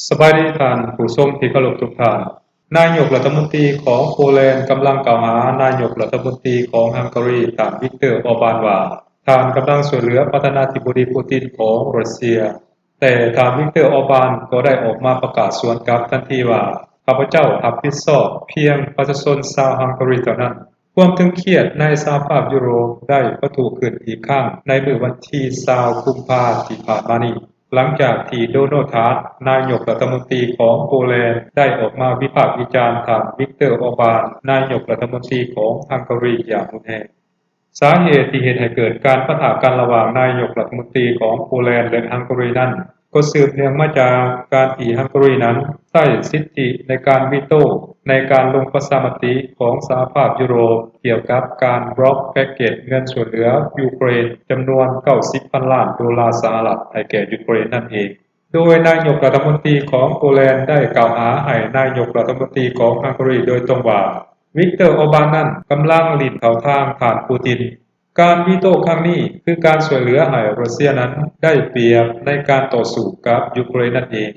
ສະບາຍດີທ່ານຜູ້ຊົມທີ່ເຄົາລົບທຸກທ່ານ. ນາຍົກລັດຖະມົນຕີຂອງໂປແລນກຳລັງກ່າວຫານາຍົກລັດຖະມົນຕີຂອງຮັງກາຣີ ທ່ານ ວິກເຕີ ອອບານ ວ່າ ທ່ານກຳລັງຊ່ວຍເຫຼືອປະທານາທິບໍດີ ປູຕິນ ຂອງຣັດເຊຍ. ແຕ່ທ່ານ ວິກເຕີ ອອບານ ກໍໄດ້ອອກມາປະກາດສວນກັບທັນທີວ່າ ຂ້າພະເຈົ້າຮັບຜິດຊອບພຽງປະຊາຊົນຊາວຮັງກາຣີເທົ່ານັ້ນ. ຄວາມຕຶງຄຽດໃນສະຫະພາບຢູໂຣບໄດ້ປະທຸຂຶ້ນອີກຄັ້ງໃນມື້ວັນທີຊາວ ກຸມພາ ທີ່ຜ່ານມານີ້ ຫຼັງຈາກທີ່ໂດນັລ ທາສ ນາຍົກລັດຖະມົນຕີຂອງໂປແລນ ໄດ້ອອກມາວິພາກວິຈານທ່ານ ວິກເຕີ ອອບານ ນາຍົກລັດຖະມົນຕີຂອງຮັງກາຣີຢ່າງຮຸນແຮງ. ສາເຫດທີ່ເຮັດໃຫ້ເກີດການປະທະກັນລະຫວ່າງນາຍົກລັດຖະມົນຕີຂອງໂປແລນ ແລະ ຮັງກາຣີນັ້ນ ກໍສືບເນື່ອງມາຈາກການທີ່ຮັງກາຣີນັ້ນໃຊ້ສິດທິໃນການວີໂຕ້ໃນການລົງປະຊາມະຕິຂອງສະຫະພາບຢູໂຣບກ່ຽວກັບການບລັອກແພັກເກັດເງິນຊ່ວຍເຫຼືອຢູເຄຣນຈຳນວນ ເກົ້າສິບພັນລ້ານໂດລາສະຫະລັດໃຫ້ແກ່ຢູເຄຣນນັ້ນເອງ. ໂດຍນາຍົກລັດຖະມົນຕີຂອງໂປແລນໄດ້ກ່າວຫາໃຫ້ນາຍົກລັດຖະມົນຕີຂອງຮັງກາຣີໂດຍຕົງວ່າ ວິກເຕີ ອອບານ ນັ້ນກຳລັງຫຼິ້ນເຂົ້າທາງທ່ານ ປູຕິນ. ການວີໂຕ້ຄັ້ງນີ້ຄືການຊ່ວຍເຫຼືອໃຫ້ຣັດເຊຍນັ້ນໄດ້ປຽບໃນການຕໍ່ສູ້ກັບຢູເຄຣນນັ້ນເອງ.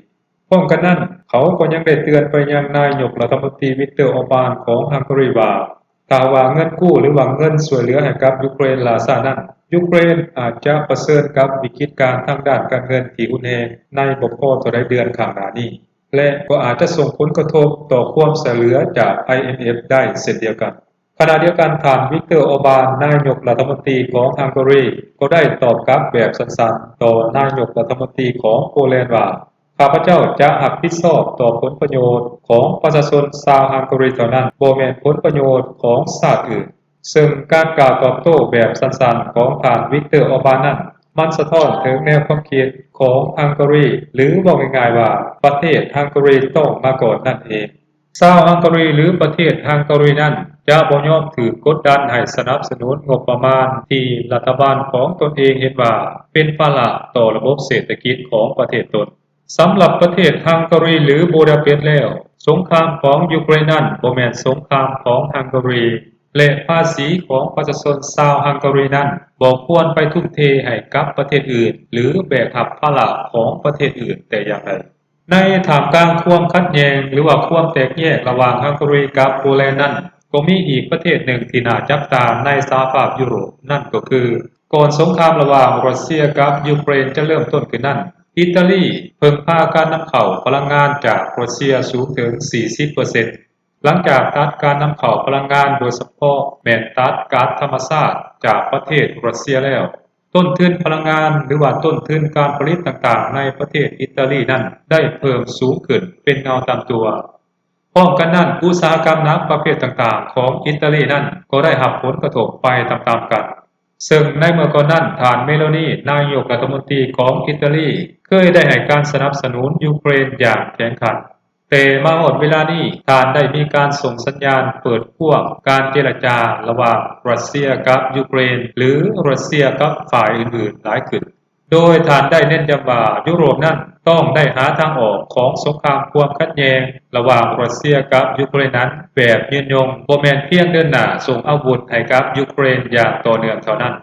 ພ້ອມກັນນັ້ນ ເຂົາກໍຍັງໄດ້ເຕືອນໄປຍັງນາຍົກລັດຖະມົນຕີ ວິກເຕີ ອອບານ ຂອງຮັງກາຣີວ່າ ຖ້າວ່າເງິນກູ້ ຫຼືວ່າເງິນຊ່ວຍເຫຼືອໃຫ້ກັບຢູເຄຣນລ່າຊ້ານັ້ນ ຢູເຄຣນອາດຈະປະເຊີນກັບວິກິດການທາງດ້ານການເງິນທີ່ຮຸນແຮງໃນບໍ່ພໍເທົ່າໃດເດືອນຂ້າງໜ້ານີ້ ແລະ ກໍອາດຈະສົ່ງຜົນກະທົບຕໍ່ຄວາມຊ່ວຍເຫຼືອຈາກ ໄອເອັມເອັຟ ໄດ້ເຊັ່ນດຽວກັນ. ຂະນະດຽວກັນ ທ່ານ ວິກເຕີ ອອບານ ນາຍົກລັດຖະມົນຕີຂອງຮັງກາຣີ ກໍໄດ້ຕອບກັບແບບສັ້ນໆຕໍ່ນາຍົກລັດຖະມົນຕີຂອງໂປແລນວ່າ ຂ້າພະເຈົ້າຈະຮັບຜິດຊອບຕໍ່ຜົນປະໂຫຍດຂອງປະຊາຊົນຊາວຮັງກາຣີເທົ່ານັ້ນ, ບໍ່ແມ່ນຜົນປະໂຫຍດຂອງຊາດອື່ນ. ເຊິ່ງການກ່າວຕອບໂຕ້ແບບສັ້ນໆຂອງທ່ານ ວິກເຕີ ອອບານ ນັ້ນ ມັນສະທ້ອນເຖິງແນວຄວາມຄິດຂອງຮັງກາຣີ ຫຼື ເວົ້າງ່າຍໆວ່າ ປະເທດຮັງກາຣີຕ້ອງມາກ່ອນນັ້ນເອງ. ຊາວຮັງກາຣີ ຫຼື ປະເທດຮັງກາຣີນັ້ນ ຈະບໍ່ຍອມຖືກກົດດັນໃຫ້ສະໜັບສະໜູນງົບປະມານທີ່ລັດຖະບານຂອງຕົນເອງເຫັນວ່າເປັນພາລະຕໍ່ລະບົບເສດຖະກິດຂອງປະເທດຕົນ. ສຳລັບປະເທດຮັງກາຣີ ຫຼື ບູດາເປສແລ້ວ, ສົງຄາມຂອງຢູເຄຣນນັ້ນບໍ່ແມ່ນສົງຄາມຂອງຮັງກາຣີ ແລະ ພາສີຂອງປະຊາຊົນຊາວຮັງກາຣີນັ້ນບໍ່ຄວນໄປທຸ່ມເທໃຫ້ກັບປະເທດອື່ນ ຫຼື ແບກຮັບພາລະຂອງປະເທດອື່ນແຕ່ຢ່າງໃດ. ໃນທ່າມກາງຄວາມຂັດແຍ່ງ ຫຼືວ່າຄວາມແຕກແຍກລະຫວ່າງຮັງກາຣີກັບໂປແລນນັ້ນ, ກໍມີອີກປະເທດໜຶ່ງທີ່ໜ້າຈັບຕາໃນສະຫະພາບຢູໂຣບ, ນັ້ນກໍຄື ກ່ອນສົງຄາມລະຫວ່າງຣັດເຊຍກັບຢູເຄຣນຈະເລີ່ມຕົ້ນຂຶ້ນນັ້ນ, ອີຕາລີເພິ່ງພາການນຳເຂົ້າພະລັງງານຈາກຣັດເຊຍສູງເຖິງສີ່ສິບເປີເຊັນ. ຫຼັງຈາກຕັດການນຳເຂົ້າພະລັງງານ, ໂດຍສະເພາະແມ່ນຕັດກາສທຳມະຊາດຈາກປະເທດຣັດເຊຍແລ້ວ, ຕົ້ນທຶນພະລັງງານ ຫຼືວ່າຕົ້ນທຶນການຜະລິດຕ່າງໆໃນປະເທດອີຕາລີນັ້ນໄດ້ເພີ່ມສູງຂຶ້ນເປັນເງົາຕາມຕົວ. ພ້ອມກັນນັ້ນ, ອຸດສາຫະກຳໜັກປະເພດຕ່າງໆຂອງອີຕາລີນັ້ນກໍໄດ້ຮັບຜົນກະທົບໄປຕາມໆກັນ. ເຊິ່ງໃນເມື່ອກ່ອນນັ້ນ, ທ່ານ ເມໂລນີ ນາຍົກລັດຖະມົນຕີຂອງອີຕາລີ ເຄີຍໄດ້ໃຫ້ການສະໜັບສະໜູນຢູເຄຣນຢ່າງແຂງຂັນ. ແຕ່ມາຮອດເວລານີ້, ທ່ານໄດ້ມີການສົ່ງສັນຍານເປີດກວ້າງການເຈລະຈາລະຫວ່າງຣັດເຊຍກັບຢູເຄຣນ ຫຼື ຣັດເຊຍກັບຝ່າຍອື່ນໆຫຼາຍຂຶ້ນ, ໂດຍທ່ານໄດ້ເນັ້ນຢ້ຳວ່າ ຢູໂຣບນັ້ນຕ້ອງໄດ້ຫາທາງອອກຂອງສົງຄາມຄວາມຂັດແຍ່ງລະຫວ່າງຣັດເຊຍກັບຢູເຄຣນນັ້ນແບບຍືນຍົງ, ບໍ່ແມ່ນພຽງເດີນໜ້າສົ່ງອາວຸດໃຫ້ກັບຢູເຄຣນຢ່າງຕໍ່ເນື່ອງເທົ່ານັ້ນ.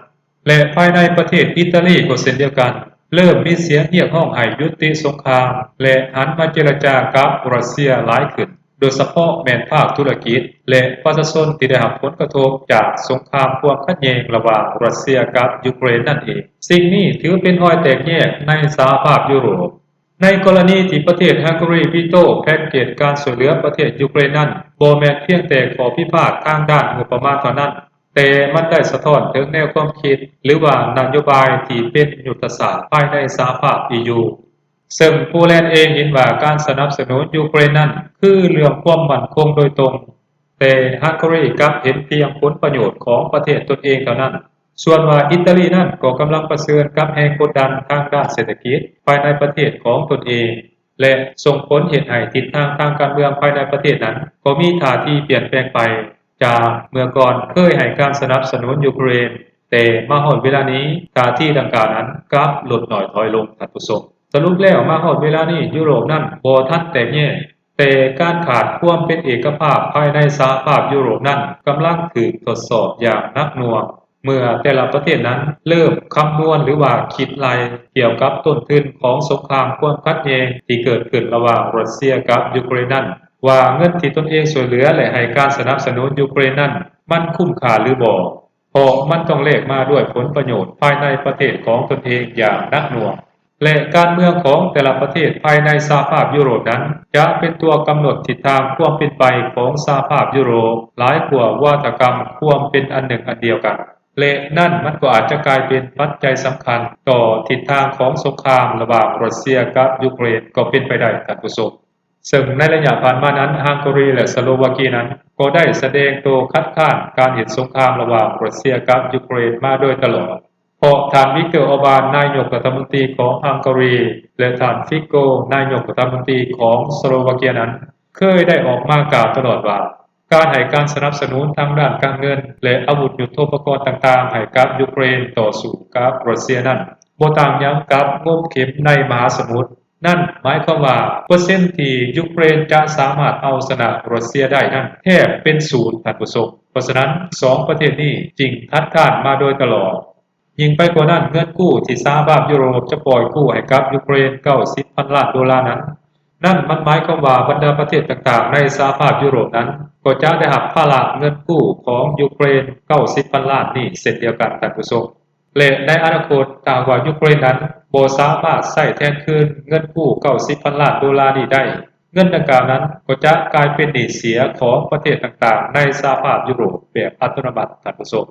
ແລະ ພາຍໃນປະເທດອີຕາລີກໍເຊັ່ນດຽວກັນ, ເລີ່ມມີສຽງຮຽກຮ້ອງໃຫ້ຢຸດຕິສົງຄາມ ແລະ ຫັນມາເຈລະຈາກັບຣັດເຊຍຫຼາຍຂຶ້ນ, ໂດຍສະເພາະແມ່ນພາກທຸລະກິດ ແລະ ປະຊາຊົນທີ່ໄດ້ຮັບຜົນກະທົບຈາກສົງຄາມຄວາມຂັດແຍ່ງລະຫວ່າງຣັດເຊຍກັບຢູເຄຣນນັ້ນເອງ. ສິ່ງນີ້ຖືເປັນຮອຍແຕກແຍກໃນສະຫະພາບຢູໂຣບ. ໃນກໍລະນີທີ່ປະເທດຮັງກາຣີວີໂຕ້ແພັກເກັດການຊ່ວຍເຫຼືອປະເທດຢູເຄຣນນັ້ນ, ບໍ່ແມ່ນພຽງແຕ່ຂໍ້ພິພາດທາງດ້ານງົບປະມານເທົ່ານັ້ນ, ແຕ່ມັນໄດ້ສະທ້ອນເຖິງແນວຄວາມຄິດ ຫຼືວ່ານະໂຍບາຍທີ່ເປັນຍຸດທະສາດພາຍໃນສະຫະພາບອີຢູ ເຊິ່ງໂປແລນເອງເຫັນວ່າການສະໜັບສະໜູນຢູເຄຣນນັ້ນຄືເລື່ອງຄວາມໝັ້ນຄົງໂດຍຕົງ, ແຕ່ຮັງກາຣີກັບເຫັນພຽງຜົນປະໂຫຍດຂອງປະເທດຕົນເອງເທົ່ານັ້ນ. ສ່ວນວ່າອີຕາລີນັ້ນກໍກຳລັງປະເຊີນກັບແຮງກົດດັນທາງດ້ານເສດຖະກິດພາຍໃນປະເທດຂອງຕົນເອງ ແລະ ສົ່ງຜົນເຮັດໃຫ້ທິດທາງທາງການເມືອງພາຍໃນປະເທດນັ້ນກໍມີທ່າທີປ່ຽນແປງໄປ. ຈາກເມື່ອກ່ອນເຄີຍໃຫ້ການສະໜັບສະໜູນຢູເຄຣນ, ແຕ່ມາຮອດເວລານີ້ ທ່າທີດັ່ງກ່າວນັ້ນກັບຫຼຸດໜ້ອຍຖອຍລົງ, ທ່ານຜູ້ຊົມ. ສະຫຼຸບແລ້ວ, ມາຮອດເວລານີ້ ຢູໂຣບນັ້ນບໍ່ທັນແຕກແຍກ, ແຕ່ການຂາດຄວາມເປັນເອກະພາບພາຍໃນສະຫະພາບຢູໂຣບນັ້ນກຳລັງຖືກທົດສອບຢ່າງໜັກໜ່ວງ. ເມື່ອແຕ່ລະປະເທດນັ້ນເລີ່ມຄຳນວນ ຫຼືວ່າຄິດໄລ່ກ່ຽວກັບຕົ້ນທຶນຂອງສົງຄາມຄວາມຂັດແຍ່ງທີ່ເກີດຂຶ້ນລະຫວ່າງຣັດເຊຍກັບຢູເຄຣນນັ້ນ ວ່າເງິນທີ່ຕົນເອງຊ່ວຍເຫຼືອ ແລະໃຫ້ການສະໜັບສະໜູນຢູເຄຣນນັ້ນ ມັນຄຸ້ມຄ່າຫຼືບໍ່ ເພາະມັນຕ້ອງແລກມາດ້ວຍຜົນປະໂຫຍດພາຍໃນປະເທດຂອງຕົນເອງຢ່າງໜັກໜ່ວງ ແລະການເມືອງຂອງແຕ່ລະປະເທດພາຍໃນສະຫະພາບຢູໂຣບນັ້ນ ຈະເປັນຕົວກຳນົດທິດທາງຄວາມເປັນໄປຂອງສະຫະພາບຢູໂຣບ ຫຼາຍກວ່າວາທະກຳຄວາມເປັນອັນໜຶ່ງອັນດຽວກັນ ແລະນັ້ນມັນກໍອາດຈະກາຍເປັນປັດໄຈສຳຄັນຕໍ່ທິດທາງຂອງສົງຄາມລະຫວ່າງຣັດເຊຍກັບຢູເຄຣນກໍເປັນໄປໄດ້ ທ່ານຜູ້ຊົມ. ເຊິ່ງໃນໄລຍະຜ່ານມານັ້ນ ຮັງກາຣີ ແລະ ສະໂລວາເກຍນັ້ນ ກໍໄດ້ສະແດງໂຕຄັດຄ້ານການເຮັດສົງຄາມລະຫວ່າງຣັດເຊຍກັບຢູເຄຣນມາໂດຍຕະຫຼອດ ເພາະທ່ານ ວິກເຕີ ອອບານ ນາຍົກລັດຖະມົນຕີຂອງຮັງກາຣີ ແລະ ທ່ານ ຟິໂກ ນາຍົກລັດຖະມົນຕີຂອງສະໂລວາເກຍນັ້ນ ເຄີຍໄດ້ອອກມາກ່າວຕະຫຼອດວ່າ ການໃຫ້ການສະໜັບສະໜູນທາງດ້ານການເງິນ ແລະ ອາວຸດຍຸດໂທປະກອນຕ່າງໆໃຫ້ກັບຢູເຄຣນຕໍ່ສູ້ກັບຣັດເຊຍນັ້ນ ບໍ່ຕ່າງຫຍັງກັບງົມເຂັມໃນມະຫາສະໝຸດ. ນັ້ນໝາຍຄວາມວ່າ ເປີເຊັນທີ່ຢູເຄຣນຈະສາມາດເອົາຊະນະຣັດເຊຍໄດ້ນັ້ນແທບເປັນສູນ ທ່ານຜູ້ຊົມ. ເພາະສະນັ້ນ ສອງປະເທດນີ້ຈຶ່ງຂັດຄ້ານມາໂດຍຕະຫຼອດ. ຍິ່ງໄປກວ່ານັ້ນ ເງິນກູ້ທີ່ສະຫະພາບຢູໂຣບຈະປ່ອຍກູ້ໃຫ້ກັບຢູເຄຣນເກົ້າສິບພັນລ້ານໂດລານັ້ນ ນັ້ນມັນໝາຍຄວາມວ່າບັນດາປະເທດຕ່າງໆໃນສະຫະພາບຢູໂຣບນັ້ນ ກໍຈະໄດ້ຮັບພາລະເງິນກູ້ຂອງຢູເຄຣນເກົ້າສິບພັນລ້ານນີ້ເຊັ່ນດຽວກັນ ທ່ານຜູ້ຊົມ. ແລະໃນອະນາຄົດ ຖ້າຫາກວ່າຢູເຄຣນນັ້ນບໍ່ສາມາດໃຊ້ແທນຄືນເງິນກູ້ເກົ້າສິບພັນລ້ານໂດລານີ້ໄດ້ ເງິນດັ່ງກ່າວນັ້ນກໍຈະກາຍເປັນໜີ້ເສຍຂອງປະເທດຕ່າງໆໃນສະຫະພາບຢູໂຣບແບບອັດຕະໂນມັດ ທ່ານຜູ້ຊົມ.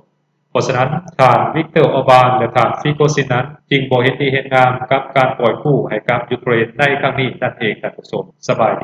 ເພາະສະນັ້ນ ທ່ານ ວິກເຕີ ອອບານ ແລະ ທ່ານ ຟີໂກຊິນ ນັ້ນຈຶ່ງບໍ່ເຫັນດີເຫັນງາມກັບການປ່ອຍກູ້ໃຫ້ກັບຢູເຄຣນໃນຄັ້ງນີ້ນັ້ນເອງ ທ່ານຜູ້ຊົມ. ສະບາຍດີ.